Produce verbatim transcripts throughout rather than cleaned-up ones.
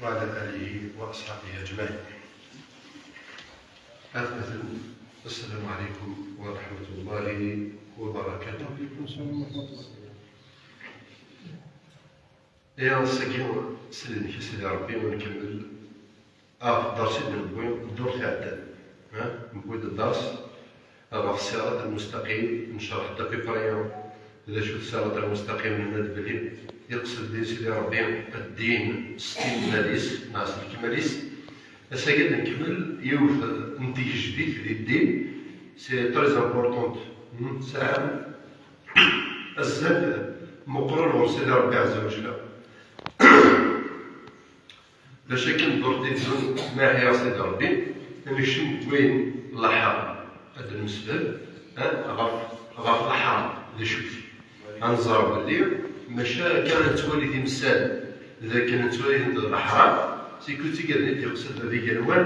وعلى آله وأصحابه أجمعين. أثبت. السلام عليكم ورحمة الله وبركاته. Iɣes-agi, s idnek a Sidi Ṛebbi, ad nkemmel ɣef ddersi i d-newwi ddurt iɛeddan. Ha? Newwi-d ddersi ɣef ṣṣirat al-mustaqim, necreḥ-d akk iferriyen d acu d ṣṣirat al-mustaqim, nenna-d belli iqsed din Sidi Ṛebbi ddin s timmad-is neɣ s lekmal-is. Ass-agi ad nkemmel yiwet n tgejdit di ddin, c'est très important. Hmm, tesɛa azal meqqren ɣur Sidi Ṛebbi Ɛezza wa Jalla. D acu akken ddurt i d-zzun, ma iḥya Sidi Ṛebbi, ad nekcem deg wayen n leḥram, ad d-nemsefham, eh, ɣef, ɣef leḥram d acu-t. Ad nẓer belli maca akka ad nettwali timsal d akken ad nettwali d leḥram, c'est que d tigad-nni d-yeqsed Bab Igenwan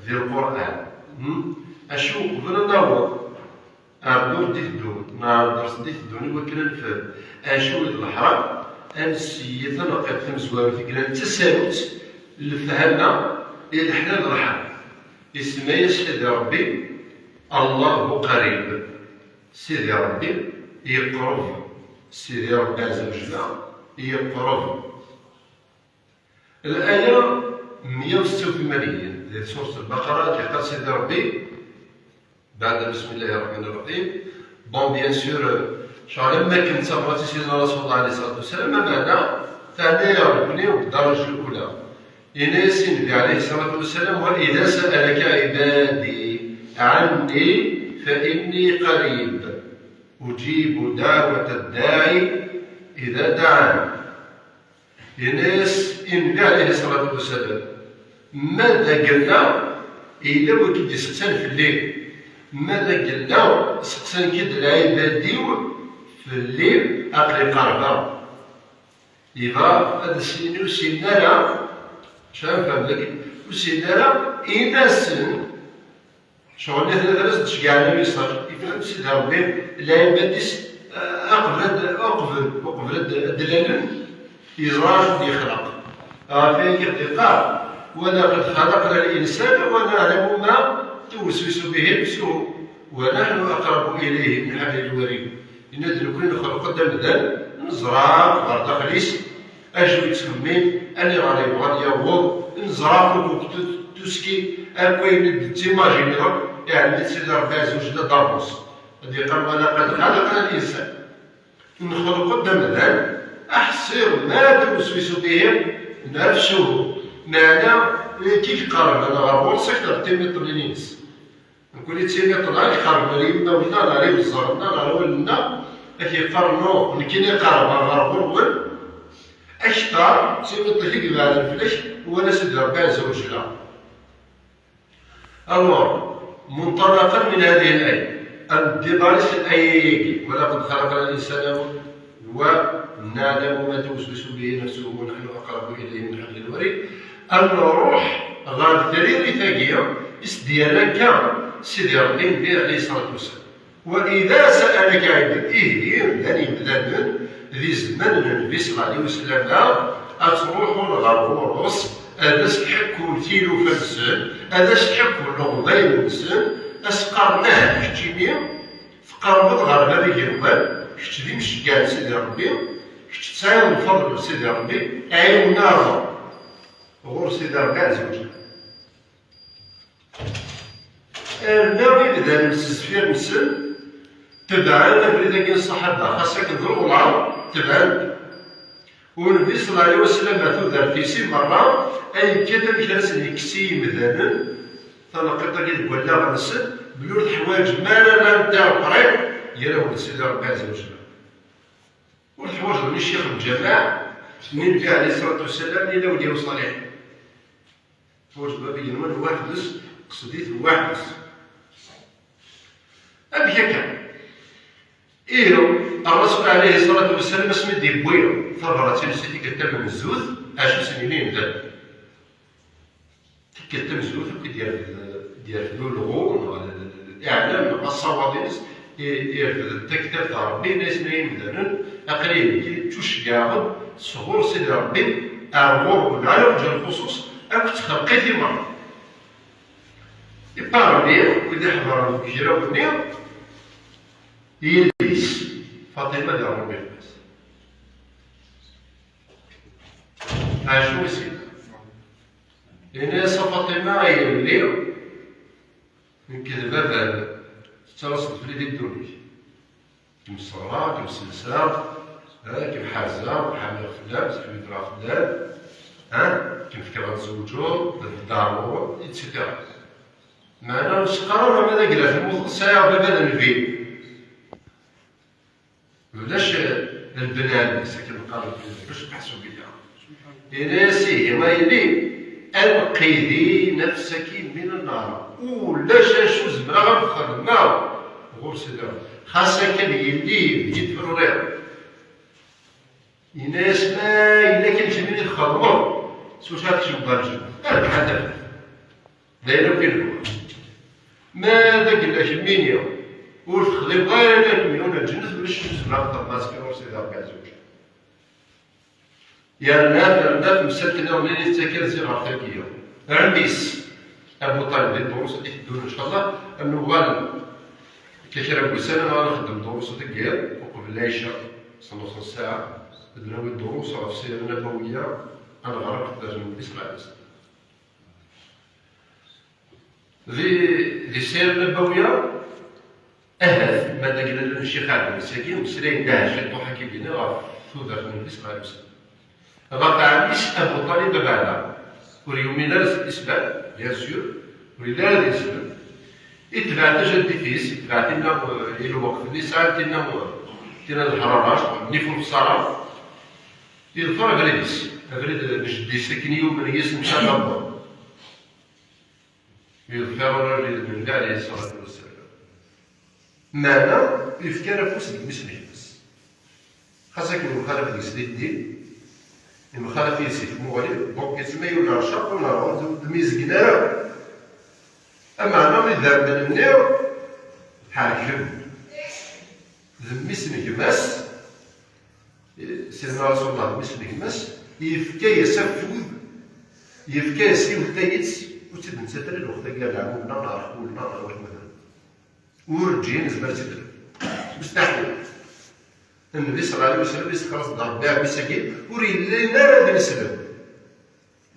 di Lqur'an. Hmm? Acu, qbel ad naweḍ ar ddurt d-iteddun, neɣ ar dders d-iteddun, i wakken ad nefhem acu i d leḥram, ad nesseyyed taneqqiḍt tamezwarut i yellan d tasarut n lefhama i leḥlal d leḥram. Isemma-yas Sidi Ṛebbi: Allahu qarib. Sidi Ṛebbi yeqreb. Sidi Ṛebbi Ɛezza wa Jalla yeqreb. Laya meyya u setta u tmanyin di surat Lbaqara, yeqqar Sidi Ṛebbi, beɛda bismillahi ṛṛeḥmani ṛṛeḥim. Bon, bien sûr, ccɣel am wakken d tabrat i Sidna Rasulullah alayhi ṣṣalatu wassalam, ameɛna teɛna-yaɣ nekkni deg ddaraǧa lula. Yenna-yas i Nnbi alayhi ṣṣalatu wassalam: وإذا سألك عبادي عني فإني قريب أجيب دعوة الداع إذا دعان. Yenna-yas i Nnbi alayhi ṣṣalatu wassalam: Ma d agella, yella win i k-d-iseqsan fell-i. Ma d agella, seqsan-k-id lɛibad-iw fell-i, aql-i qerbeɣ. Yebɣa ad as-yini ur s-yenni ara, cfan fhem dagi, ur s-yenni ara, ini-asen, ccɣel-nni atan ad as-d-ceggɛen amiṣer, yefhem Sidi Ṛebbi lɛibad-is, eh, uqbel ad, uqbel, uqbel ad, ad d-lalen, yeẓra acu d-yexleq. Ɣef wayagi i ɣ-d-yeqqar: ولقد خلقنا الإنسان ونعلم ما توسوس به نفسه ونحن أقرب إليه من حبل الوريد. Yenna-d: Nekkni nexleq-d amdan, neẓra ɣer daxel-is acu yettxemmim, aniɣer yebɣa ad yaweḍ, neẓra akk, tout ce qui, akk ayen i d-timajiniḍ akk, iɛlem-it Sidi Ṛebbi Ɛezza wa Jalla d'avance. Ad yeqqar: ولقد خلقنا الإنسان. Nexleq-d amdan, أحصي ما توسوس به نفسه. Meɛna, ayen i k-iqerben ɣer ɣur-s akteṛ n timiṭlin-ines. Nekkni d timiṭlin i iqerben ɣer yimawen-nneɣ, ɣer imeẓẓaɣ-nneɣ, ɣer wallen-nneɣ, ad k-yeqqar: non, nekkini i qerbeɣ ɣer ɣur-wen akteṛ d timiṭlin i ibeɛden fell-ak, wala Sidi Ṛebbi Ɛezza wa Jalla. Alors, منطلقا من هذه الآية, ad ndibari seg laya-agi: ولقد خلقنا الإنسان ونعلم ما توسوس به نفسه ونحن أقرب إليه من حبل الوريد. Ad nruḥ ɣer tririt-agi i s-d-yerra akka Sidi Ṛebbi Nnbi alayhi ṣṣalatu wassalam: وإذا سألك عبادي, ihi, llan yemdanen di zzman n Nnbi ṣella Llahu ɛalayhi wa sallam, ad ttruḥun ɣer ɣur-s, ad as-ḥekkun tilufa-nsen, ad as-ḥekkun leɣbayel-nsen, ad as-qqaren: Ah, keččini tqerrbeḍ ɣer Bab Igenwan, kečč d imceggeɛ n Sidi Ṛebbi, kečč tesɛiḍ lfeḍl n Sidi Ṛebbi, ɛiwen-aɣ ɣur Sidi Ṛebbi Ɛezza wa Jalla. Rnu imdanen s deffir-nsen, tebɛen abrid-agi n ṣṣaḥaba, xas akken d lewɛar, tebɛen-t. U Nnbi ṣella Llahu ɛalayhi wa sallam, ar tudert-is i merra, ay yekkat amek ara sen-yekkes i yimdanen taneqqiṭ-agi deg wallaɣ-nsen, belli ur teḥwaǧem ara la interprète gar-awen d Sidi Ṛebbi Ɛezza wa Jalla. Ur teḥwaǧeḍ ni ccix n lǧameɛ, ni Nnbi ɛalayhi ṣṣalatu wassalam, ni lawliya uṣaliḥ. Teḥwaǧeḍ Bab Igenwan weḥd-s, qsed-it weḥd-s. Amek akka? Ihi, Ṛṛasul ɛalayhi ṣṣalatu wassalam, asmi d-yewwi tabrat-ines i tikkelt tamenzut, acu sen-yenna yemdanen? Tikkelt tamenzut akk i d-yerfed, i d-yerfed ulɣu, neɣ iɛlam, neɣ aṣawaḍ-ines, i, i irefden taktabt ɣer Ṛebbi, yenna-yasen: Ay imdanen, aql-i nekk ttuceggɛeɣ-d sɣur Sidi Ṛebbi, ar ɣur-wen, ɛla wejha lxuṣuṣ, akk txelq-it i merra. I parmi wid iḥeḍren deg ugraw-nni, yelli-s Faṭima di Ṛebbi fell-as. Acu i s-yenna? Yenna-yas: "A Faṭima, a yelli, nekk d baba-m, tettalaseḍ fell-i di ddunit. Kem sseɣreɣ, kem selseɣ, eh, kem ḥerzeɣ, ḥamiɣ fell-am, ttḥewwideɣ fell-am, eh, kem fkiɣ ad tzewǧeḍ, ad d-tdehreḍ, et cetera" Meɛna ur s-qqar ara ma d agla temmuteḍ sɛiɣ baba d nnbi. Ulac, eh, lbenɛem-is, akken qqaren lbenɛem, ulac meḥsub illa. Yenna-yas: "Ihi, a yelli, anqidi nafsaki min nnar." Ulac acu zemreɣ ad xedmeɣ ɣur-s da. Xas akken yelli d-yi-d-tefruriḍ. Yenna-yas: "Ma yella kan kemmini txedmeḍ, s wacu ara tkecmeḍ ɣer lǧennet? Rbeḥ a tafat. D ayen akk i nebɣa. Ma d agella kemmini ur texdimeḍ ara, la kem-yewwin lǧennet, ulac acu zemreɣ ad xedmeɣ azekka ɣur Sidi Ṛebbi Ɛezza wa Ǧell." Yerna terna temsalt nniḍen i tettak ad ziɣ ɣer tagi. Ɛemmi-s, Abu Ṭalib, di ddurus i d-iteddun, ncallah, ad nuɣal akka kra n wussan, ad nexdem ddurus deg yiḍ, uqbel lɛica, s nnuṣ n ssaɛa, ad nawi ddurus ɣef Sira Nabawiyya, ad neɣreq d Nnbi ṣella Llahu ɛalayhi wa sallam. Di, di Sira Nabawiyya, ahat, ma d agellel n Ccix Ɛebdennasir-agi, umeslay n Dda Ɛjiṭuḥ-agi ɣef tudert n Nnbi ṣella Llahu ɛalayhi wa sallam. Ɣef ɛemmi-s Abu Ṭalib abeɛda, ur yumin ara s Lislam, bien sûr, ur yelli ara d islem. Itbeɛ tajaddit-is, itbeɛ tinna, eh, i lweqt-nni sɛan tinna, eh, tinna n lḥrarac, nnif ur xṣara. Yeḍfer abrid-is, abrid n jeddi-s akken i yumen yis-s, ncallah. Yeḍfer abrid n Nnbi ɛalayhi ṣṣalatu wa ssalam. Meɛna yefka ara afus deg mmi-s n gma-s. Xas akken yemxalaf deg-s di ddin, yemxalaf yis-s i tmuɣli, donc yettmayu lercaq u lerɣud ur d-myezgen ara. Ameɛna idammen-nni ḥerken. D mmi-s n gma-s, Sidna Rasulullah, d mmi-s n gma-s, yefka-yas afud, yefka-yas yiwet tayet, ur tt-id-nettat ara lweqt-agi ɣer leɛmum-nneɣ neɣ ɣer xwul-nneɣ neɣ ɣer watmaten. Urǧin nezmer ad tt-id-naf. Mustaḥil. Nnbi ṣella Llahu ɛalayhi wa sallam yessexleṣ-d Ṛebbi ɛemmi-s-agi, ur yelli ara d ineslem.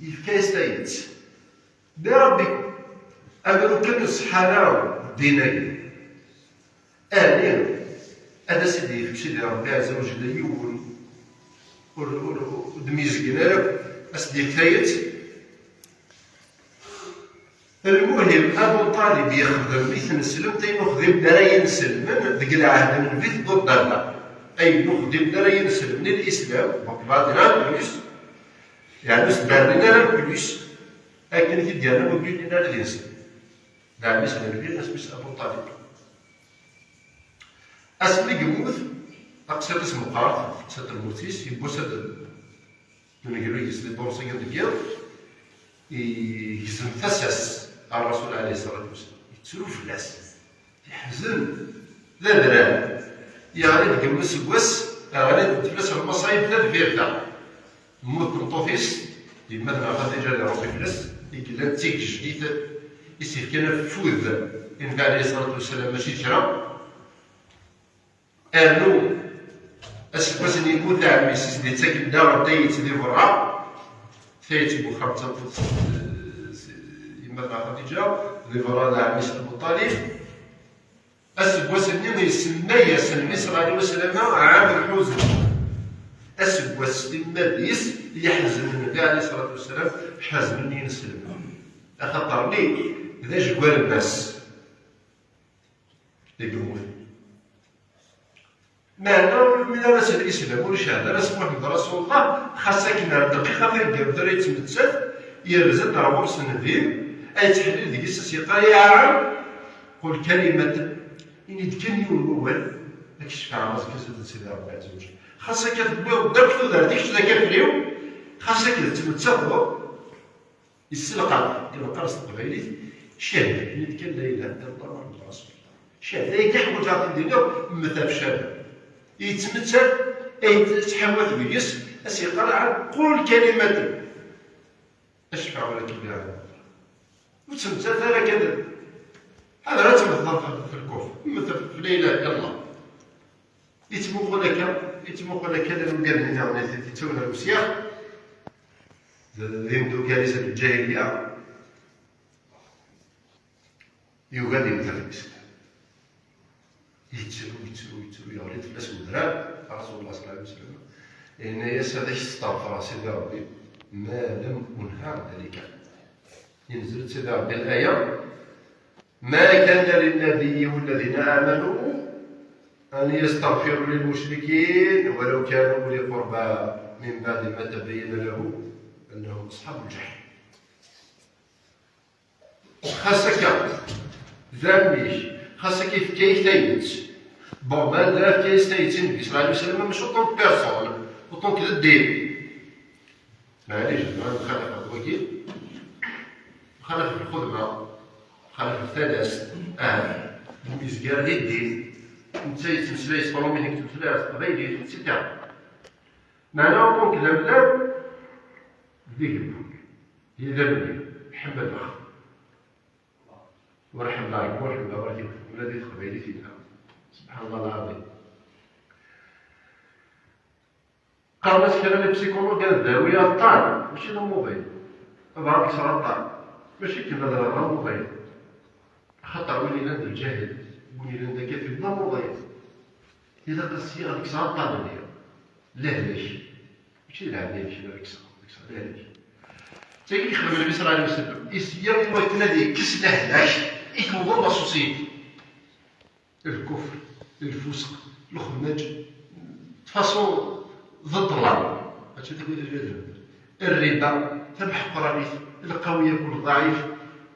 Yefka-yas tayet. Di Ṛebbi, amer ur kan iṣeḥḥa ara ddin-agi. Ɛni ad as-id-yefk Sidi Ṛebbi ɛezza wa jell yiwen ur, ur, ur d-myezgen ara, ad as-d-yefk tayet? Lmuhim, Abu Ṭalib yexdem i tneslemt ayen ur xdimen ara yinselmen deg lɛehd n Nnbi tedduḍ d Allah. Ayen ur xdimen ara yinselmen i Lislam, donc, baɛdin, en plus, yeɛni ur s-d-rrin ara en plus, akken i t-id-yerna wagi ur llin ara d inselmen. D ɛemmi-s n Nnbi, isem-is Abu Ṭalib. Asmi yemmut, taqsiṭ-is meqqret, taqsiṭ n lmut-is, yiwwas ad Nengru yis di ddurus-agi deg yiḍ, yegzem tasa-s ɣer Rasul ɛalayhi ṣṣalatu wassalam. Yettru fell-as. Yeḥzen. D adrar. Yeɣli deg yemma-s seg wass, ɣlint fell-as lmaṣayib ta deffir ta. Temmut tmeṭṭut-is, yemma-tneɣ Xadiǧa, di Ṛebbi fell-as, i yellan d tigejdit i s-yefkan afud i Nnbi ɛalayhi ṣṣalatu wassalam, mačči d kra. Rnu aseggas-nni yemmut ɛemmi-s, i s-d-yettaken daɣen tayet di berra. Tayet n wexxam d tameṭṭut s, s yemma-tneɣ Xadiǧa, di berra d ɛemmi-s Abu Ṭalib. Aseggas-nni isemma-yas Nnbi ṣella Llahu ɛalayhi wa sallam ɛam lḥuzn. Aseggas timmad-is yeḥzen Nnbi ɛalayhi ṣṣalatu wassalam, ḥeznen yinselmen. Axaṭer-nni d ajeggal n wass. I yemmuten. Meɛna ur yumin ara s Lislam, ur icehhed ara s Muḥemmed Rasulullah, xas akken ar dqiqa taggara ara yettmettat, yerza-d ar ɣur-s Nnbi, ad yettḥellil deg-s, ad s-yeqqar: "Ya ɛam, qul kalimaten, ini-d kan yiwen n wawal, ad k-cefɛeɣ azekka sdat n Sidi Ṛebbi ɛezza wa jell." Xas akka tewwiḍ-d akk tudert-ik d akafriw, xas akka tettmettateḍ, Yesselqaf, i neqqar s teqbaylit, cahda, ini-d kan la ilaha illa Allah Muḥemmed Rasulullah. Cahda, akka ḥwaǧeɣ ad t-id-iniɣ, mmet ɣef cahda. Yettmettat, ay yettḥawat deg-s, As-yeqqar: "Ɛad qul kalimatan, acfaɛ wa la k-illa ɛad." Ur ttmettat ara kan. Ḥader ad temmteḍ ɣef, ɣef lkufr. Mmet ɣef la ilaha illa Allah. Yettmuqul akka, yettmuqul akka d anugad-nni niḍen i t-, yettawin ar usyax. D, d imdukal-is n lǧahiliya. Yugi ad yemmet ɣef Islam. Yettru, yettru, yettru, yeɣli fell-as wedrar, Rasulullah sallallahu alayhi wa sallam. Yenna-yas: "Ad ak-steɣfreɣ, Sidi Ṛebbi, ma lam unha ɛan dalika." Yenzil-d Sidi Ṛebbi laya: "Ma kana linnabiyi walladina amanu an yastaɣfiru lilmucrikin walaw kanu uli qurba min baɛdi ma tabayyana lahum annahum ashabul ǧahim." Xas akka, d amek, xas akka yefka-yak tayet. Bon, ma d yefka-yas tayet i Nnbi sallallahu alayhi wa sallam, mačči autant que personne, autant que d ddin. Maɛlic, zman nxalaf ɣef wagi, nxalaf ɣef lxedma, nxalaf ɣef talast, ah, yezgar di ddin. Netta yettmeslay s tṛumit, nekk ttmeslayeɣ s teqbaylit, et cetera. Meɛna, autant que d amdan, d igenni. Yidamni, ḥemmleɣ. Ur ḥemmleɣ, ur ḥemmleɣ, ur ḥemmleɣ, ula di teqbaylit yelha. Subḥan Allah lɛaḍim. Qqaren-as kra n lipsikulug ad dawi aṭṭan, mačči d amuḍin. Ad aɣ-kkseɣ aṭṭan. Mačči kan ad aɣeɣ amuḍin. Axaṭer win yellan d lǧahil, win yellan d akafir, d amuḍin. Ilaq ad s-yaɣ ad kkseɣ aṭṭan-nni. Lehlak. Mačči d lehlak, ad kkseɣ, ad kkseɣ lehlak. D tagi i yexdem Nnbi sallallahu alayhi wa sallam. Isya i wakken ad yekkes lehlak i tewweḍ la société. Lkufr, lfusq, lxemmaǧ, de façon d ṭṭlam. Mačči d, d, d, d, rriba, tameḥqranit, lqawi akked ḍɛif,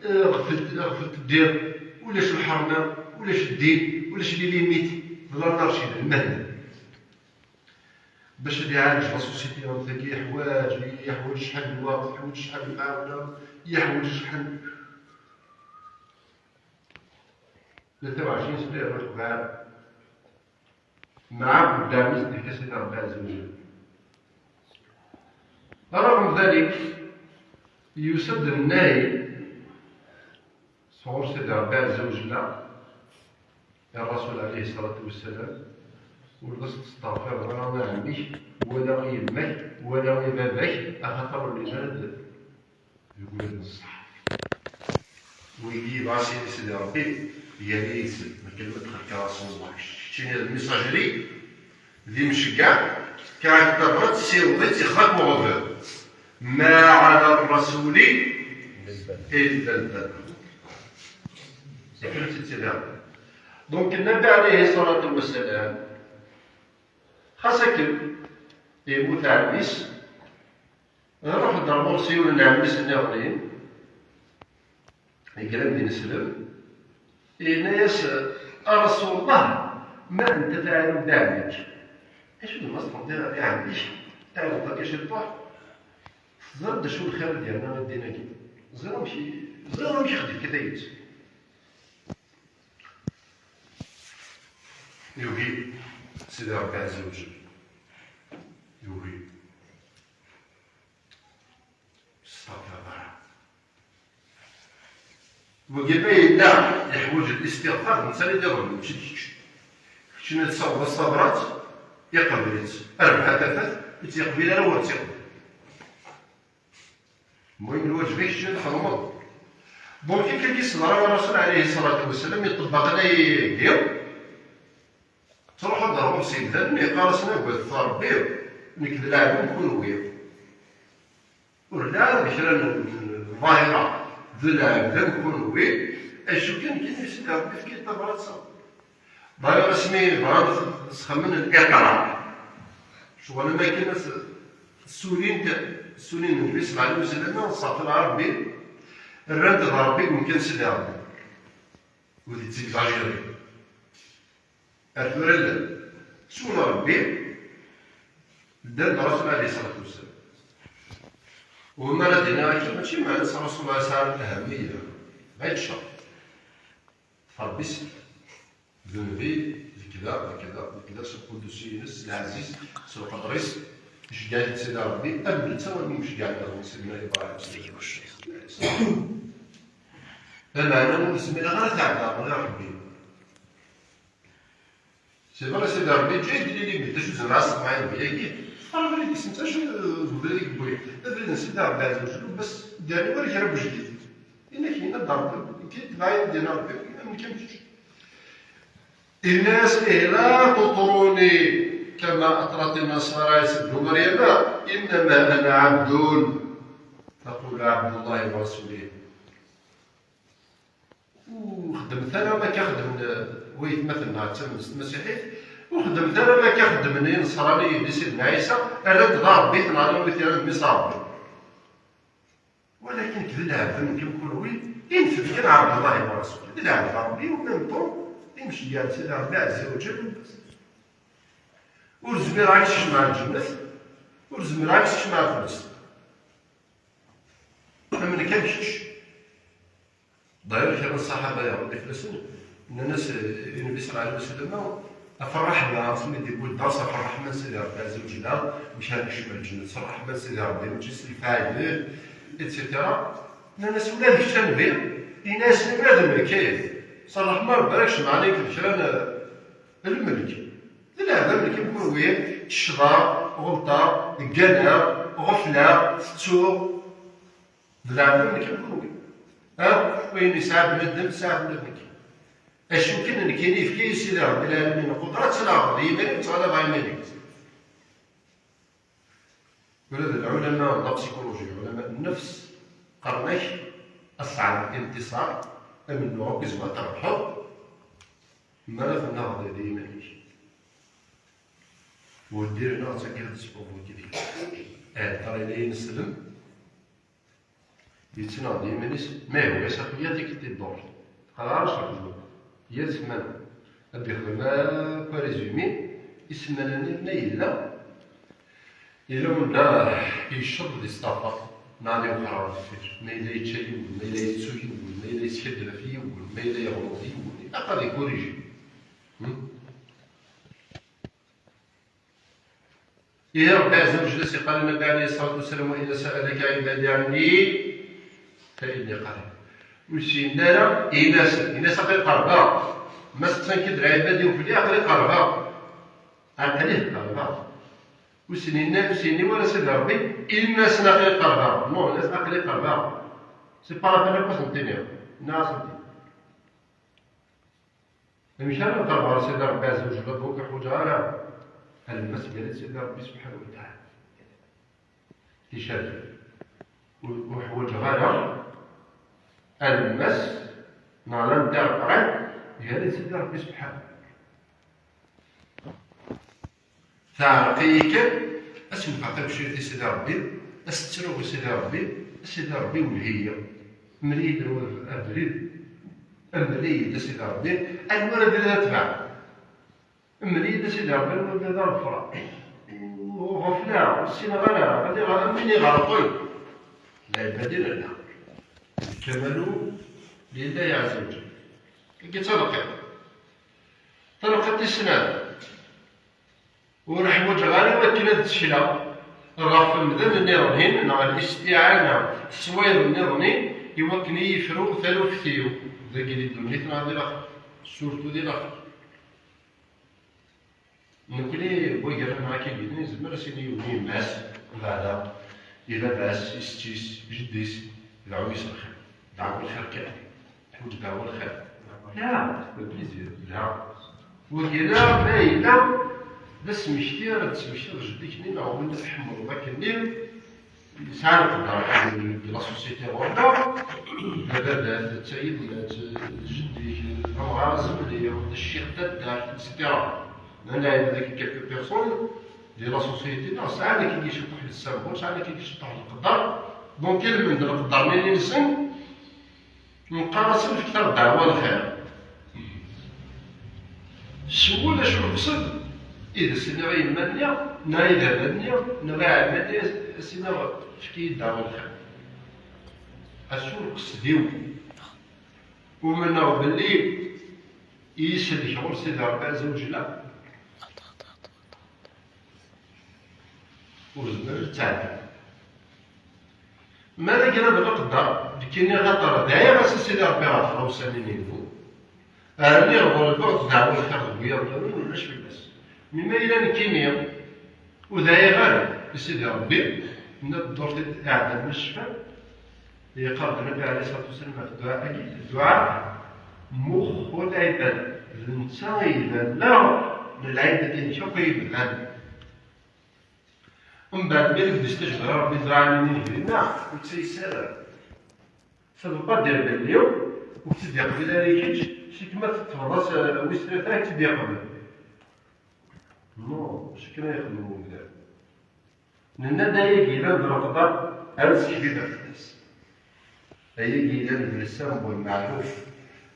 eh, ɣfelt, ɣfelt ddiṛ, ulac lḥerma, ulac ddin, ulac les limites, d l'anarchie, d lmehna. Bac ad iɛalej la société am tagi, yeḥwaǧ, yeḥwaǧ acḥal n lweqt, yeḥwaǧ acḥal n lemɛawna, yeḥwaǧ acḥal. Tlata u ɛecrin sna yerna xbar. Mɛa uddam-is deg Sidi Ṛebbi Ɛezza wa Jell. Rɣem dalik, yusa-d nnay sɣur Sidi Ṛebbi Ɛezza wa Jell i Ṛṛasul ɛalayhi ṣṣalatu wassalam: "Ur d as-testeɣfireḍ ara i ɛemmi-k, wala i yemma-k, wala i baba-k, axaṭer ur llin ara d deg wul n ṣṣeḥ." Wigi yebɣa s-yini Sidi Ṛebbi, yali yid-sen, ma kan ma d-xelqeɣ Rasulullah. Keččini d lmisaǧri, d imceggeɛ, kra n tabrat, ssiweḍ-itt, ixaq uɣbel. Ma ɛala ṛṛasuli illa lbalagh. Tifrat i d-tebɛeḍ. Donc, Nnbi ɛalayhi ṣṣalatu wassalam, xas akken yemmut ɛemmi-s, Iruḥ-d ɣer ɣur-s yiwen n ɛemmi-s nniḍen, yegran d ineslem, yenna-yas: "A Rasulullah, ma anta tɛiwneḍ ɛemmi-k?" Acu d ma tfeḍ i ɛemmi-k, tɛiwneḍ akka ciṭuḥ, teẓriḍ d acu lxir i d-yerna i ddin-agi? Ẓriɣ amek i, ẓriɣ amek i xedmeɣ tayet. Yugi Sidi Ṛebbi Ɛezza wa Jell. Yugi. Stafir Ṛebbi. Wagi ma yella yeḥwaǧ listiɣfar, d netta i d-iḍelmen, mačči d kečč. Kečč ad tessawḍeḍ s tabrat, iqbel-itt. Rrbeḥ a tafat, ur tt-yeqbil ara, ur tt-yeqbil. Lmuhim, lwaǧeb-ik kečč ad txedmeḍ. Donc, akken i s-yeḍra i Ṛṛasul ɛalayhi ṣṣalatu wassalam, iṭebbeq layagi, ttruḥu-d ɣer ɣur-s imdanen, yeqqar-asen: "Agadet Ṛebbi, nekk d lɛebd am kunwi." Ur lliɣ ara d kra n, n ḍahira, d lɛebd am kunwi, acu kan, kan i Sidi Ṛebbi yefka-yi-d tabrat-a. Ḍahir asmi bɣan ad sxemmen liqrar. Ccɣel am akken ad s-, ssulin, ssulin Nnbi sallallahu alayhi wa sallam, ṣṣafin ɣer Ṛebbi, rran-t d Ṛebbi deg umkan Sidi Ṛebbi. Ur t-id-ttexzajirin. Ar tura llan. Swen Ṛebbi, ddan d Ṛasul alayhi ṣṣalatu wassalam. Win ara d-iniɣ akka, mačči meɛna-s Ṛasul yesɛa lehmiya, ma yečča. Ṛebbi s-, d nnbi, d kda, d kda, d kda, s lqudus-ines, s lɛezz-is, s lqedr-is. Iceggeɛ-it Sidi Ṛebbi, am netta wami iceggeɛ daɣen Sidna Ibrahim. Lameɛna ur zmireɣ ara ad t-ɛebdeɣ ɣir Ṛebbi. C'est vrai, Sidi Ṛebbi yeǧǧa-yi-d les limites, acu zemreɣ ad sṭebɛeɣ deg-agi? Ṛebbi ad d-isent acu d ubrid i yewwi. Abrid n Sidi Ṛebbi Ɛezza wa Ǧell, bas, yeɛni ur kra n wejdid. Yenna-k, yenna-d Ṛebbi, nekk i tebɛeɣ i d-yenna Ṛebbi, am nekk am kečč. Inna-yas, ih, la tuṭruni kama aṭrat nasara Ɛisa bnu Maryama, innama ana ɛabdun, aqulu ɛabdullahi wa rasulih. Ur xeddmet ara am akka xeddmen waytmaten-nneɣ d tamedyazt tamasiḥit, ur xeddmet ara am akka xeddmen ineṣraniyen di Sidna Ɛisa, rran-t d aṛebbi, neɣ rran-t d mmi-s n Ṛebbi. Walakin d lɛebd am kenwi, infed kan ɛebd Allahi wa rasulih. D lɛebd Ṛebbi, u même temps, imceyyeɛ Sidi Ṛebbi Ɛezza wa Ǧell. Ur zmireɣ ad k-kecmeɣ lǧennet, ur zmireɣ ad k-kecmeɣ tmes. Am nekk am kečč. D'ailleurs, kra n ṣṣaḥaba, ya Ṛebbi fell-asen, nnan-as, eh, i Nnbi ṣalla Llahu ɛalayhi wa sallam, ɣef ṛṛeḥma, asmi d-yewwi dders ɣef ṛṛeḥma n Sidi Ṛebbi Ɛezza wa Ǧell, amek ara nekcem lǧennet s ṛṛeḥma n Sidi Ṛebbi, mačči s lfayed, et cetera. Nnan-as, ula d kečč a Nnbi, ini-as, ula d nekk, s ṛṛeḥma n Ṛebbi ara kecmeɣ ɛlayk d kra n, eh, lmelk. D lɛebd am nekk am kenwi, ccḍeɣ, ɣelṭeɣ, gganeɣ, ɣefleɣ, tettuɣ. D lɛebd am nekk am kenwi. Akk wayen yesɛa bnadem, tesɛa-t ula d nekk. Acu kan, nekkini yefka-yi Sidi Ṛebbi lɛelmin, lqudra, ttnaɣeɣ d yiman-iw, ttɣalabeɣ iman-iw. Ula d lɛulama n la psychologie, ɛulama n nnefs, qqaren-ak asɛa n intiṣar, amennuɣ akk izmer ad t-trebḥeḍ, mi ara tennaɣeḍ d yiman-ik. Ur ddiren ad tt-akka d sbabuk i deg. Ahat ara yili ineslem, yettnaɣ d yiman-is, ma ihwa-yas akk yat i k-id-iḍur. Teqqar ara s uḥezzeb. Yat ssmana. Ad d-ixdem akk arezumi, i ssmana-nni ma yella, yella wanda yecceḍ di sṭafa, neɣ ad iwexxer ɣer deffir. Ma yella yečča yiwen, ma yella yettu yiwen, ma yella yeskaddeb ɣef yiwen, ma yella yeɣleḍ yiwen, ilaq ad ikuriji. Hmm? Ihi Ṛebbi Ɛezza wa Ǧell as-iqqar i Nnbi ɛalayhi ṣṣalatu wa ssalam, وإذا سألك عبادي عني فإني قريب. Ur s-yenni ara, ini-asen, ini-as aql-i qerbeɣ. Ma steqsan-k-id lɛibad-iw fell-i, aql-i qerbeɣ. Aql-i qerbeɣ. Ur s-yenni, ur s-yenni wara Sidi Ṛebbi, ini-asen aql-i qerbeɣ. Non, ini-as aql-i qerbeɣ. C'est par rapport à quoi s-nṭini? Nniɣ-asen-t-id. Amek ara nqerreb ɣer Sidi Ṛebbi Ɛezza wa Ǧell? Ur ḥwaǧeɣ ara alemmas gar-i d Sidi Ṛebbi Subḥanahu wa Taɛala. Ticerfin. Ur, ur ḥwaǧeɣ ara alemmas neɣ la interprète gar-i d Sidi Ṛebbi Subḥanahu. Teɛreq-iyi kan, ad s-nefɛeɣ tabcirt i Sidi Ṛebbi, ad s-ttruɣ i Sidi Ṛebbi, a Sidi Ṛebbi, welleh-iyi. Mel-iyi-d abrid, mel-iyi-d a Sidi Ṛebbi, anwa abrid ara tebɛeɣ? Mel-iyi-d a Sidi Ṛebbi, anwa abrid ara ḍefreɣ? Ɣefleɣ, ur ssineɣ ara, ɣliɣ am win iɣerqen. Lɛibad i nella. Lkamalu lillahi ɛezza wa ǧell. Tagi d taneqqiṭ. Taneqqiṭ tis snat. Ur ḥwaǧeɣ ara iwakken ad ttekleɣ ɣef wemdan nniḍen, neɣ listiɛana s wayeḍ nniḍen, iwakken i yefru taluft-iw, dagi di ddunit neɣ di laxert, surtout di laxert. Nekni, wagr-nneɣ akkagi, nezmer ad s-nini yiwen i yemma-s, beɛda, i baba-s, i setti-s, jeddi-s, dɛu-yas lxir. Dɛwa lxir kan. Teḥwaǧ dɛwa lxir. Ya, le plaisir, dɛwa. Wagi-nni, ma yella d asmekti ara d-tesmektiḍ jeddi-k-nni, neɣ win tḥemmleḍ akkenni, yesɛa lqedder, di la société ɣur-neɣ, d ababat, d tayemmat, d jeddi-k, d amɣar azemni, d ccix taddart, et cetera. Nnan-aɣ-d dagi quelques personnes di la société, neɣ sɛan akken yiceṭṭaḥ n ssabun, sɛan akken yiceṭṭaḥ n lqedder. Donc, ilmend lqedder-nni-nsen, neqqar-asen fket-aɣ dɛwa lxir. S wul acu leqsed, i d as-iniɣ i yemma-nni, neɣ i baba-nni, neɣ i ɛemma-nni, as-iniɣ fek-iyi-d dɛwa lxir. Acu leqsed-iw? Umneɣ belli i yi-sellek ɣur Sidi Ṛebbi Ɛezza wa Ǧella. ur zmireɣ ad ttɛeddiɣ. Mi ara gren d lqedder, nekkini axaṭer dɛiɣ-as i Sidi Ṛebbi ɣef tɣawsa-nni n yinbu, rniɣ ɣur lbuɣ ddeɛwa lxir deg wiyaḍ nniḍen, ulac fell-as. Mi ma yella nekkini ur dɛiɣ ara i Sidi Ṛebbi, nna ddurt iɛeddan mi ccfan, yeqqar-d Nnbi ɛalayhi ṣṣalatu wassalam ɣef dduɛa-agi, dduɛa mux lɛibad, d netta i d allaɣ n lɛibad-inek akk ay yebdan. Mbeɛd mi d-yestajeb Ṛebbi dduɛa-nni n yinna, ur ttayes ara. Ça veut pas dire belli ur tt-id-yeqbil ara i kečč, seg ma teṭṭfeḍ-as, eh, wis tlata, ad tt-id-yeqbel. Non, acu kan ay yexdem wemdan. Nenna-d ayagi yellan d leqder, ad nsekbid ɣef fell-as. Ayagi yellan d lessan n lmeɛruf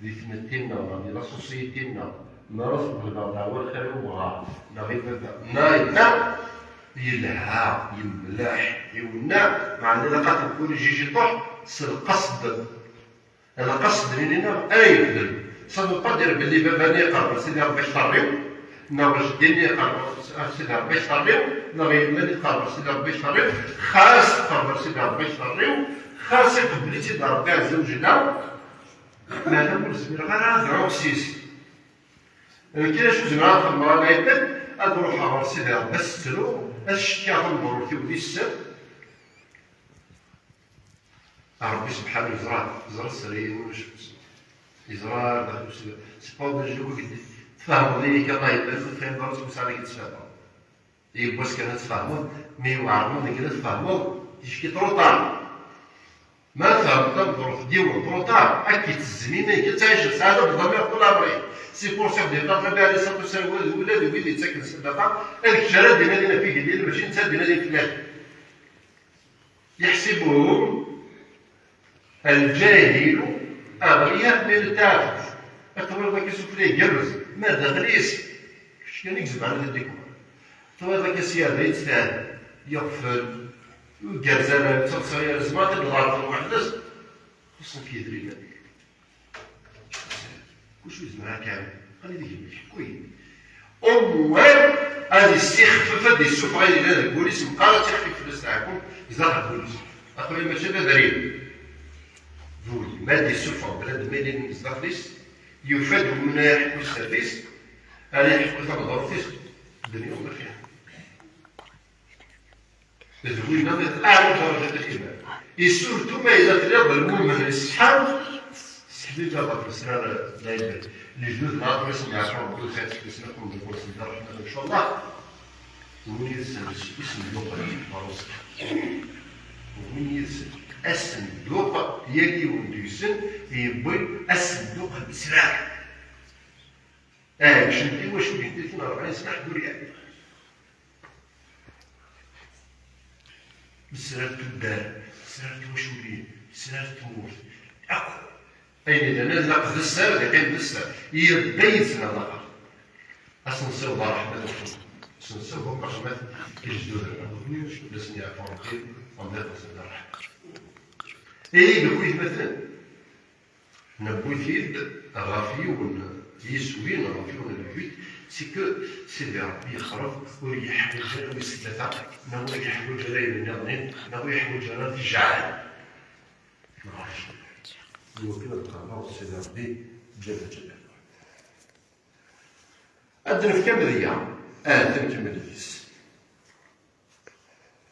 di tmetti-nneɣ, neɣ di la société-nneɣ, mi ara s-ḍelbeɣ ddeɛwa lxir i umɣar, neɣ i baba, neɣ i ta, yelha, yemleḥ, iwenneɛ, meɛna ilaq ad t-nkuriji ciṭuḥ s lqesd. Lqesd-nni-nneɣ ara yebdel. Ça veut pas dire belli baba-nni iqerreb Sidi Ṛebbi akteṛ-iw, neɣ jeddi-nni iqerreb Sidi Ṛebbi akteṛ-iw, neɣ yemma-nni tqerreb Sidi Ṛebbi akteṛ-iw, xas tqerreb Sidi Ṛebbi akteṛ-iw, xas iqebbel-itt-id Ṛebbi ɛezza wa jella, meɛna ur zmireɣ ara ad ɛuɣ s-is. Nekk acu zemreɣ ad xedmeɣ a lɛibad, ad ruḥeɣ ɣer Sidi Ṛebbi ad s-ttruɣ, ad cekkɛeɣ tameḍrut-iw di sser. Ṛebbi subḥanahu yeẓra, yeẓra sser-iw, yeẓra daxel uselway. C'est pas obligé que tfehmeḍ-iyi kan a lɛibad, ur tefhimeḍ ara seg usɛa deg tfehmeḍ. Yiwwas kan ad tfehmeḍ, mi yewɛer ma deg ad tfehmeḍ, ticki trop tard. Ma tfehmeḍ tameḍrut n yiwen, trop tard, ad k-ittezzem iman-ik, ad tɛiceḍ sɛada d ddamir ṭul ɛemr-ik. C'est pour ça que Nnbi ɛalayhi ṣṣalatu wassalam, ula d wid yettaken ssadaqa, ad kečč ara d-inadin ɣef igellil, mačči netta ad d-inadin fell-ak. يحسبهم الجاهل أغنياء من التعفف. Ad twaliḍ akka sufella igerrez, ma daxel-is, kečč kan i izemren ad t-id-ikmer. Twaliḍ akka sya da yettfad, yeɣfel, ur igerrez ara, yettaḍsa yal zzman, ad d-ḍerfen weḥd-s, xuṣṣen-k yedrimen. Kuc ur yezmer ad k-iɛawen. Xali d gma-k, ḥku-yi. Au moins, ad yessixfef, ad yessufeɣ ayen yellan deg wul-is, meqqar ad tixfif fell-as leɛqul zdaxel n wul-is. Aql-i mačči d abrid. D wul, ma ad yessufeɣ bnadem ayen yellan zdaxel-is, yufa-d win ara yeḥkun sdat-is, ara yeḥkun tameḍrut-is, ddnya ur fiha. D winna i teɛla daraǧat n liman. I surtout ma yella telliḍ d lmumen iṣeḥḥan, seḥbib ɣef lesrar n lɛibad. Lejdud-nneɣ akk asen-yeɛfu Rebbi lxir seg-sen akk, mbeɛd ur sen-d ṛṛeḥma, ncallah. Wwin yid-sen isenduqen ɣer uẓekka. Wwin yid-sen asenduq, yal yiwen deg-sen yewwi asenduq n lesrar. Ɛeggcent tiwaculin di tnaṛbaɛin sna ḥedd ur yeɛni. Lesrar n tuddar, lesrar n twaculin, lesrar n tmurt, akk. Ayen yellan ad ilaq d sser, ad iqqim d sser. Yebda yid-sen ɛlaqa. Ad sen-nsiweḍ ṛṛeḥma d uxxam. Ad sen-nsiweḍ akk ṛṛeḥma i lejdud-nneɣ. Ad asen-yeɛfu Ṛebbi, Ṛebbi ad asen-d ṛṛeḥma. Ihi, deg waytmaten, Newwi-t-id ɣef yiwen yiswi neɣ ɣef yiwen n lbut, c'est que Sidi Ṛebbi yexreb, ur yeḥwaǧ ara wis tlata, neɣ ur yeḥwaǧ ara ayen nniḍen, neɣ ur yeḥwaǧ ara tijɛal. Neɣ iwakken ad qerbeɣ Sidi Ṛebbi Ǧalla Ǧalaluh. Ad d-nefk amedya, ahat ad nkemmel deg-s.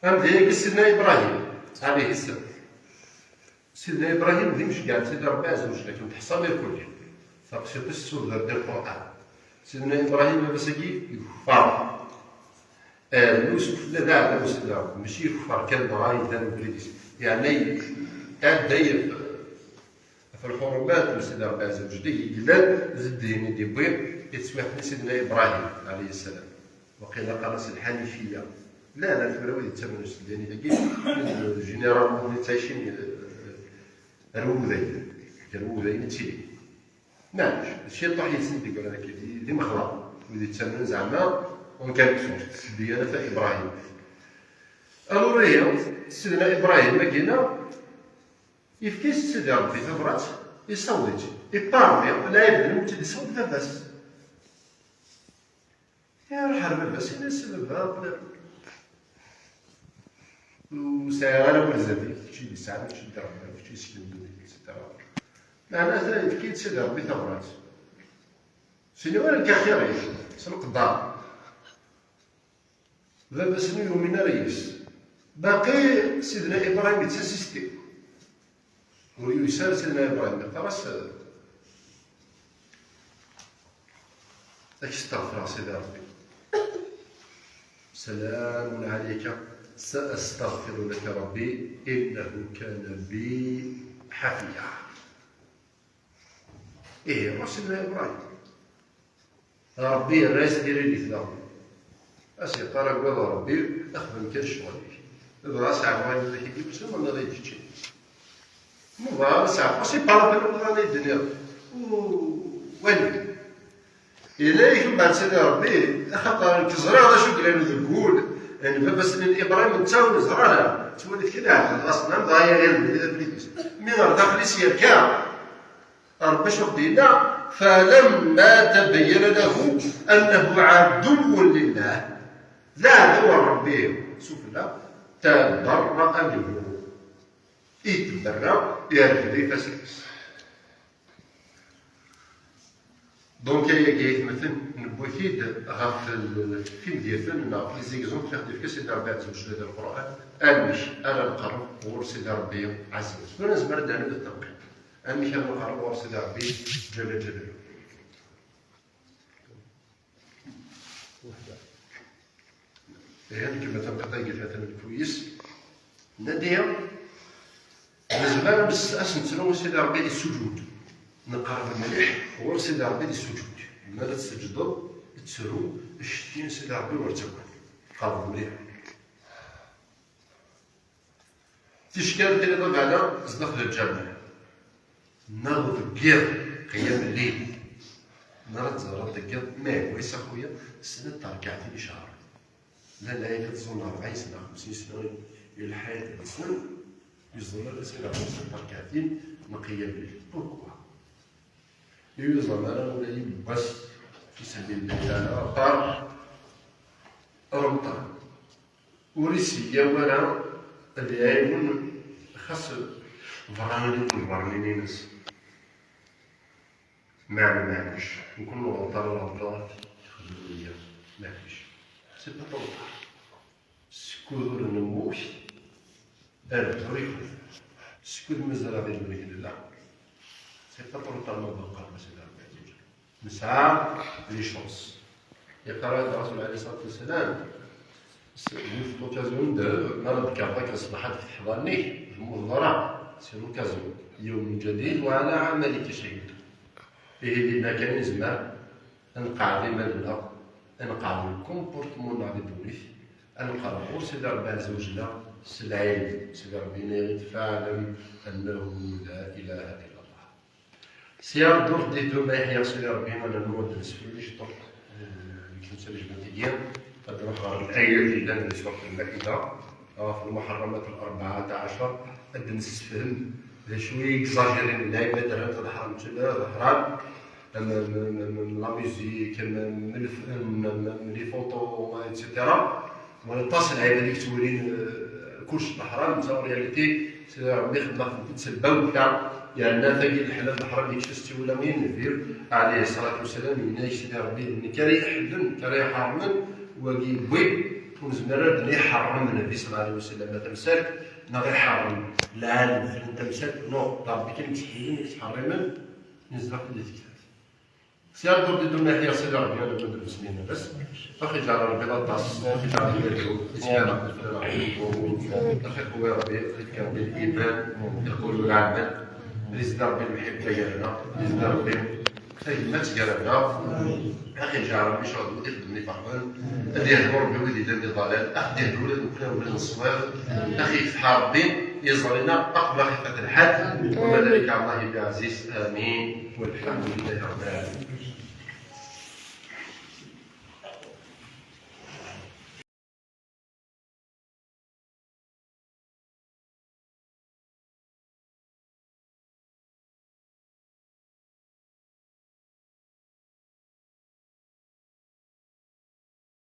Amedya-agi Sidna Ibrahim, ɛalayhi ssalam. Sidna Ibrahim d imceggeɛ n Sidi Ṛebbi ɛezza wa jell, akken teḥṣa irkelli. Taqsiṭ-is tessudder di Lqur'an. Sidna Ibrahim baba-s-agi ikeffer. Rnu sufella d aɛdaw n Sidi Ṛebbi, mačči ikeffer kan dɣa yedda ubrid-is. Yeɛni, iɛedda ɣef lḥurumat n Sidi Ṛebbi ɛezza wa jell i yellan d ddin i d-yewwi i teswiɛt-nni Sidna Ibrahim, ɛalayhi ssalam. Waqila qqaren-as lḥanifiya. Llan tura wid yettamnen s ddin-agi, généralement, ttɛicin, eh, ar wudayen, gar wudayen i ttilin. Maɛlic, ciṭuḥ yid-sen deg wara dagi, d, d imexlaḍ, wid yettamnen zeɛma, en quelque sorte, s ddiyana ta Ibrahim. Alors, ihi, Sidna Ibrahim, agina, yefka-as Sidi Ṛebbi tabrat, yessaweḍ-itt. Et parmi lɛibad-nni, ur tt-id-yessaweḍ baba-s. Iruḥ ar baba-s, yenna-as: "A baba, aql-, ur sɛiɣ ara wazal, kečč i d-isɛan, kečč i d-iṛebban, kečč i yesken ddunit, et cetera. Meɛna atan yefka-yi-d Sidi Ṛebbi tabrat. Sini wara nekk axir-ik, s lqedder. Baba-s-nni ur yumin ara yes. Baqi Sidna Ibrahim yettasisti. Ur yuyes ara Sidna Ibrahim, yeqqar-as: "Ad k-steɣfireɣ, Sidi Ṛebbi. Salamun ɛalayka, sastaɣfiru laka Ṛebbi, innahu kana bi ḥafiya." Ihi, ruḥ Sidna Ibrahim. Ṛebbi yerra-yas tiririt daɣen. As-yeqqar: "Agad Ṛebbi, xdem kan ccɣel-ik. Dɣa seɛfu ayen i k-id-yewsen, ma nniḍ-iyi-d keččini." Muḍa seɛfu, c'est pas la peine ad d-nniɣ. Wali. Yenna-yak mbeɛd Sidi Ṛebbi: "Axaṭer nekk ẓriɣ d acu yellan deg wul n baba-s n Ibrahim, netta ur yeẓri ara. Yettwali-t kan iɛebbed aṣnam, dɣa yerra lbid abrid-is. Mi ɣer daxel-is yerka." Ṛebbi acu ɣ-d-yenna? "Falamma tabayyana lahu annahu aduwwun lillah." D aɛdaw n Ṛebbi sufella. "Tabarra'a minhu." Itberra, yerfed ifassen-is. Donc, ayagi aytmaten, newwi-t-id ɣef l-, timdiyten neɣ ɣef les exemples i ɣ-d-yefka Sidi Ṛebbi Ɛezza wa Jalla di Lqur'an, amek ara nqerreb ɣur Sidi Ṛebbi Ɛezza wa Jalla. Tura nezmer ad d-nerr d tawqit. Amek ara nqerreb ɣur Sidi Ṛebbi Ǧalla Ǧalaluhu? Ihi, nkemmel tanqiḍt-agi tlata n lkuyes. Nadi, nezmer ad s-, ad s-nettru i Sidi Ṛebbi di ssuǧud. Nqerreb mliḥ ɣur Sidi Ṛebbi di ssuǧud. Mi ara tesǧudeḍ, ttru, ccetki n Sidi Ṛebbi ur ttagad. Qerreb mliḥ. Tiskert tili d abeɛda zdaxel lǧameɛ. Neɣ deg yiḍ, qiyam lleyl. Mi ara teẓreḍ deg yiḍ, ma yehwa-s a xuya, snat terkaɛtin icehṛen. Llan lɛid ad ẓẓun ṛebɛin sna, xemsin sna, i lḥayat-nsen, ur yeẓẓul ara Sidi Ṛebbi snat terkaɛtin n qiyam lleyl. Pourquoi? Ur yuẓam ara ula yiwen wass fi sabilillah taɛala, par Remḍan. Ur iseyyaw ara ad iɛiwen xas berraniyen n lbernin-ines. Meɛna maɛlic, nekni ur neɣleḍ ara ɣer ṭṭaɛat ixeddmen wiyaḍ, maɛlic. C'est pas trop tard. Skud ur nemmut, ar ddurikum. Skud mazal ɣer lmulk n Allah. C'est pas trop tard, ma nqerreb a Sidi Ṛebbi Ɛezza wa Jalla. Nesɛa les chances. Yeqqar-aɣ-d Ṛṛasul ɛalayhi ṣṣalatu wassalam, s-, yiwet l'occasion n ddheb, mi ara d-tekkreḍ akken ṣṣbeḥ ad tfetḥeḍ allen-ik, temmuteḍ ara, c'est l'occasion. يوم جديد وعلى عملك شهيد. Ihi dinna kan i nezmer ad nqeɛɛed iman-nneɣ, ad nqeɛɛed le comportement-nneɣ di ddunit, ad nqerreb ɣur Sidi Ṛebbi Ɛezza wa Jalla s lɛilm. Sidi Ṛebbi yenna-yaɣ-d: "Fa'lam annahu la ilaha illa Allah." Sya ddurt di dduma yeḥya Sidi Ṛebbi, ad nernu ad d-nesfel ciṭuḥ, eh, deg temsal jbant-agi, ad nruḥ ɣer l-ayat yellan di surat Lmaida, ɣef lmuḥerramat l-arbaɛata ɛacer, ad d-nessefhem d acu i yegzajirin lɛibad, rran-t d ḥram, mačči d ḥram, am, am, am, am, am la musique, am, am, lef-, am, am, am les photos, et cetera. Wala aṭas n lɛibad i yettwalin, eh, kullec d ḥram, netta en réalité, Sidi Ṛebbi xedmeɣ-tent-id s lbawta, yerna tagi n leḥlal d leḥram yekcef s tiwulamin, Nnbi ɛalayhi ṣṣalatu wassalam yenna-ak Sidi Ṛebbi: "D nekk ara iḥellen, nekk ara iḥermen", wagi yewwi, ur nezmir ara ad d-nḥerrem Nnbi ṣalla Llahu ɛalayhi wa sallam tamsalt, neɣ iḥerrem lɛalem fell-an tamsalt, non, d Ṛebbi kan i yettḥellin, i yettḥerrimen, nezdeɣ-t-id di tektabt. Sya ddurt di dduma yeḥya Sidi Ṛebbi, ad nemmud lmuslimin bas. Axi ǧeɛl Ṛebbi d aṭas, axi ǧeɛl Ṛebbi d aṭas, axi ixwi Ṛebbi, axi ixwi Ṛebbi, axi ixwi Ṛebbi liman, iqul lɛamal, ad izid Ṛebbi lmeḥibba gar-aneɣ, ad izid Ṛebbi tagmat gar-aneɣ. Axi ǧeɛl Ṛebbi ccɣel wid ixeddmen iferḥen, ad yehdu Ṛebbi wid yellan di ḍḍalal, ad yehdu ula d nekkni ula d ṣṣwab, axi ifetḥ Ṛebbi iẓri-nneɣ qbel axi ifat lḥal, وما ذلك على الله بعزيز. آمين. والحمد لله رب العالمين.